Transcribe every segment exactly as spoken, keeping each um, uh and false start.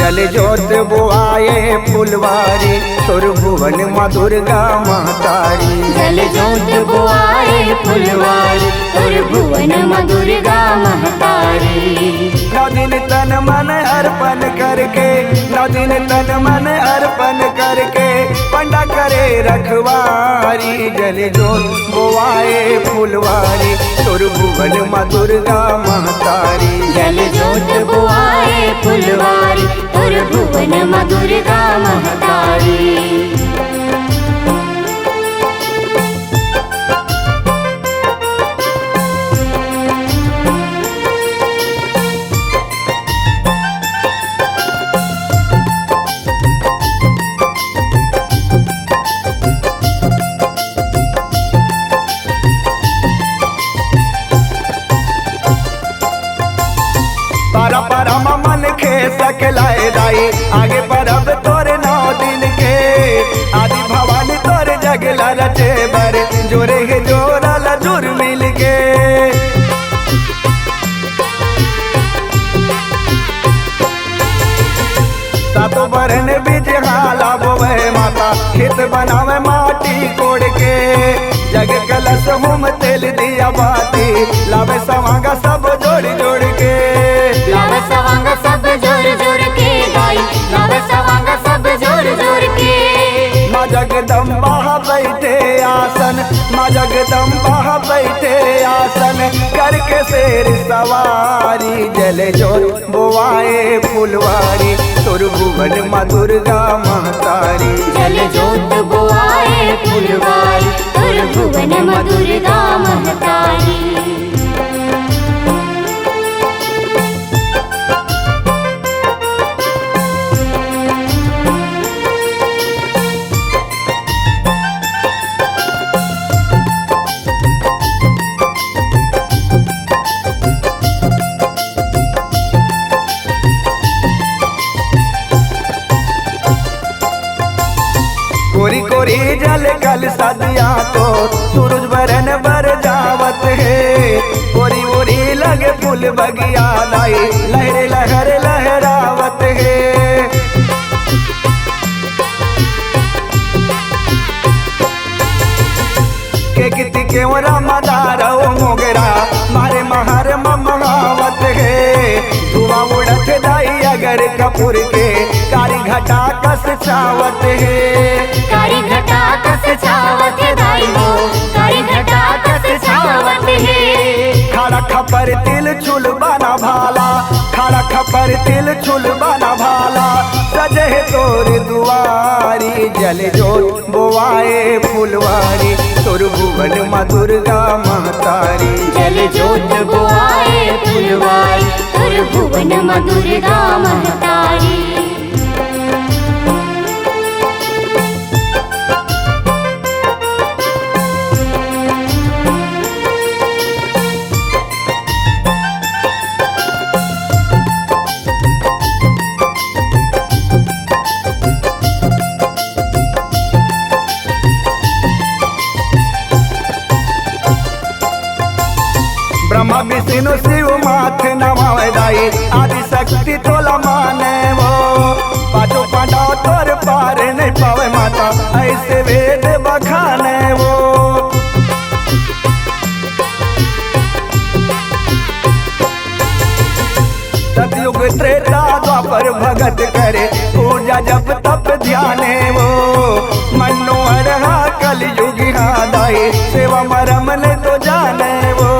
जल जोत बोआए फुलवारी, तोर भुवन माँ दुर्गा महतारी। जल जोत बोआए फुलवारी, तोर भुवन माँ दुर्गा महतारी। नौ दिन तन मन अर्पण करके, नौ दिन तन मन अर्पण करके, पंडा करे रखवारी। जल जोत बोआए फुलवारी, तोर भुवन माँ दुर्गा महतारी। जल जोत बोआए फुलवारी, तोर भुवन माँ दुर्गा महतारी। पारा पारा म मन खे सकलाए दाई, आगे परब तोर नौ दिन के। आदि भवानी तोर जगला रचे बर, जोरे हे जोरा ला जुर मिल के। सातो बरन बीज हाला बोवे माता, खेत बनावे माटी कोड़ के। जग कलश होम तेल दिया बाती, लावे सवांगा सब जोड़ जोड़ के। लावे सवांगा सब जोड़ जोड़ के दाई, लावे सवांगा सब जोड़ जोड़ के। माँ जगदम्बा बैठे आसन, माँ जगदम्बा बैठे आसन, करके शेर सवारी। जल जोत बोआए फुलवारी, तोर भुवन माँ दुर्गा महतारी। जल जोत बोआए फुलवारी, तोर भुवन माँ दुर्गा महतारी। कोरी कोरी जल कलसा दिया तो, सूरज बरन बर जावत हे। ओरी ओरी लगे फूल बगिया दाई, लहरे लहर लहरावत हे। के किति केवरा मदारव मोगरा, मारे महार म महावत हे। धुआं उड़त दाई अगर कपूर के, कारी घटा कस छावत हे। कारी घटा कस छावत हे दाई हो, कारी घटा कस छावत हे। खड़ा खपर तिल छुल बना भाला, खड़ा खपर तिल छुल बना भाला, सजे हे तोर दुआरी। जल जोत बोआए फुलवारी, तोर भुवन माँ दुर्गा महतारी। जल जोत बोआए फुलवारी, तोर भुवन माँ दुर्गा महतारी। ब्रह्मा विष्णु शिव माथ नमावे दाई, आदि शक्ति तोला माने वो। पाँचों पांडव तोर पार नहीं पावे माता, ऐसे वेद बखाने वो। सतयुग त्रेता द्वापर भगत करे, पूजा जप तप ध्याने वो। मनो अरहा कलयुग हा दाई, सेवा मरम ने तो जाने वो।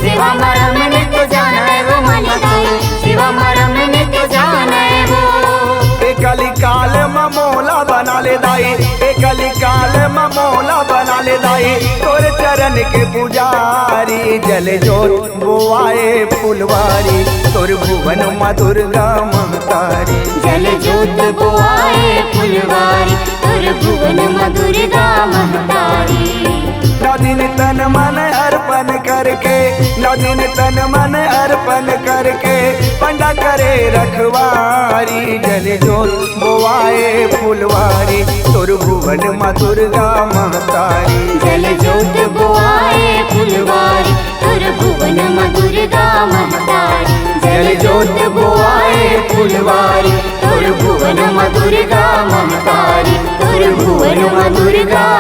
सेवा मरम ने तो जाने वो, मन तो सेवा मरम ने तो जाने वो। ए कली काल म मोला बना ले दाई, ए कली काल म मोला बना ले दाई, तोर चरण के पुजारी। जल जोत बोआए फुलवारी, तोर भुवन माँ दुर्गा महतारी। जल जोत बोआए फुलवारी, तोर भुवन माँ दुर्गा महतारी। नौ दिन तन मन अर्पण करके, नौ दिन तन मन अर्पण करके, पंडा करे रखवारी। जल जोत बोआए फुलवारी, तोर भुवन माँ दुर्गा महतारी। जल जोत बोआए फुलवारी, तोर भुवन माँ दुर्गा महतारी। जल जोत बोआए फुलवारी, दुर्गा महतारी, तोर भुवन म दुर्गा